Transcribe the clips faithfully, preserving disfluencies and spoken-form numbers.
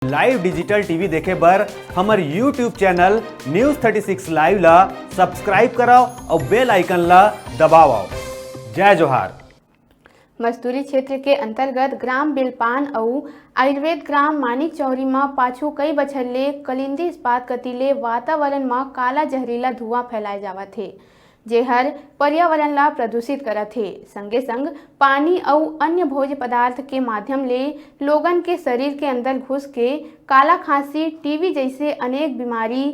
Live digital T V देखे बर हमर YouTube channel News thirty six Live ला subscribe करव अउ bell icon ला दबावव। जय जोहार। मस्तूरी क्षेत्र के अंतर्गत ग्राम बेलपान अउ आयुर्वेद ग्राम मानिक चौरी म पाछू कई बछर ले कलिंदी इस्पात कति ले वातावरण म काला जहरीला धुआं फैलाए जावत हे, जेहर पर्यावरण ला प्रदूषित करत हे। संगे संग पानी अउ अन्य भोज्य पदार्थ के माध्यम ले लोगन के शरीर के अंदर घुस के काला खांसी, टीबी जइसे अनेक बीमारी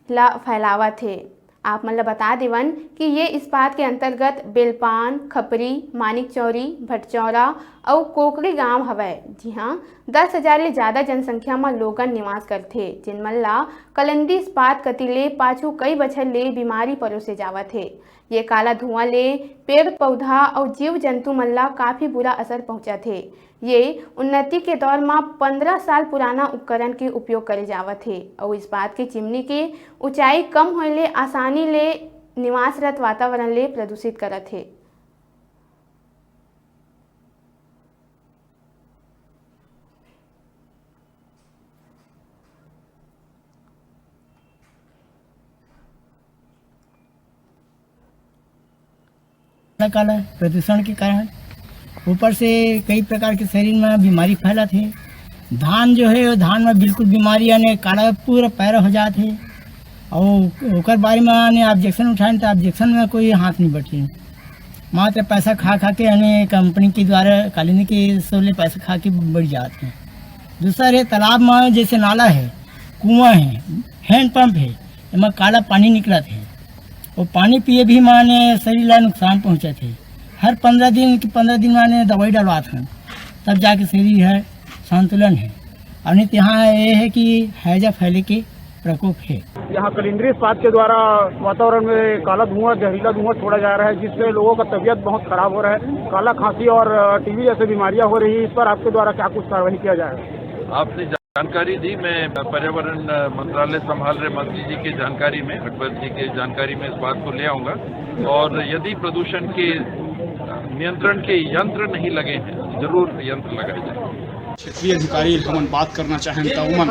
ला फैलावत हे। आप मन ल बता देवन कि ये इस्पात के अंतर्गत बेलपान, खपरी, मानिक चौरी, भटचौरा अउ कोकड़ी गांव हवय, जिहां दस हजार ले ज्यादा जनसंख्या म लोगन निवास करथे, जिन मन ल कलिंदी इस्पात कति ले पाछू कई बछर ले बीमारी परोसे जावत हे। ये काला धुआं ले पेड़ पौधा अउ जीव जंतु मन ल काफी बुरा असर पहुंचत हे। ये उन्नति के दौर म पंद्रह साल पुराना उपकरण के उपयोग करे जावत हे अउ इस्पात के चिमनी के ऊंचाई कम होए ले आसानी ले निवासरत वातावरण ले प्रदूषित करत हे। काला प्रदूषण के कारण ऊपर से कई प्रकार के शरीर में बीमारी फैलत हे। धान जो है, वो धान में बिल्कुल बीमारी, यानी काला पूरा पैरा हो जात हे। और ओकर बारे में यानी ऑब्जेक्शन उठाएं तो ऑब्जेक्शन में कोई हाथ नहीं बटे। मात्र पैसा खा खा के यानी कंपनी के द्वारा, कॉलोनी के सब ले पैसा खा के बढ़ जात हे। दूसरा रे, तालाब में जैसे नाला है, कुआं है, हैंड पंप है, एमा काला पानी निकलत हे। वो पानी पिए भी माने शरीर ला नुकसान पहुंचत हे। हर पंद्रह दिन के पंद्रह दिन माने दवाई डलवात हन, तब जाके शरीर है संतुलन है। और नहीं तो यहाँ ये है कि हैजा फैले के प्रकोप है। यहाँ कलिंद्री इस्पात के द्वारा वातावरण में काला धुआं, जहरीला धुआं छोड़ा जा रहा है, जिससे लोगों का तबीयत बहुत खराब हो रहा है। काला खांसी और, अ, टीबी जैसे बीमारियां हो रही है, इस पर आपके द्वारा क्या कुछ कार्रवाई किया जाएगा? आपने जानकारी दी, मैं पर्यावरण मंत्रालय संभाल रहे मंत्री जी के जानकारी में, अकबर जी के जानकारी में इस बात को ले आऊंगा। और यदि प्रदूषण के नियंत्रण के यंत्र नहीं लगे हैं, जरूर यंत्र लगाए जाएंगे। क्षेत्रीय अधिकारी हमन बात करना चाहेन त उमन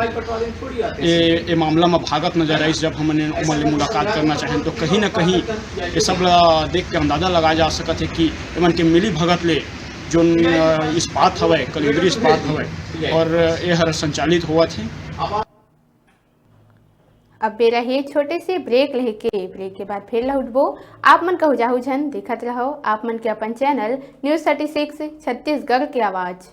ए, ए मामला म भागत नजर आइस। जब हमन उमन ले मुलाकात करना चाहेन तो कहीं ना कहीं ये सब ला देख के अंदाजा लगाया जा सकत है कि एमन के मिली भगत ले जोन, अ, इस्पात हवय, कलिंद्री इस्पात हवय और ए हर संचालित होवत हे। अब बेरा हे छोटे से ब्रेक लेके। ब्रेक के बाद फिर लौटबो। आप मन कहू जाहू झन, देखत रहो आप मन के अपन channel news thirty six Chhattisgarh के आवाज़।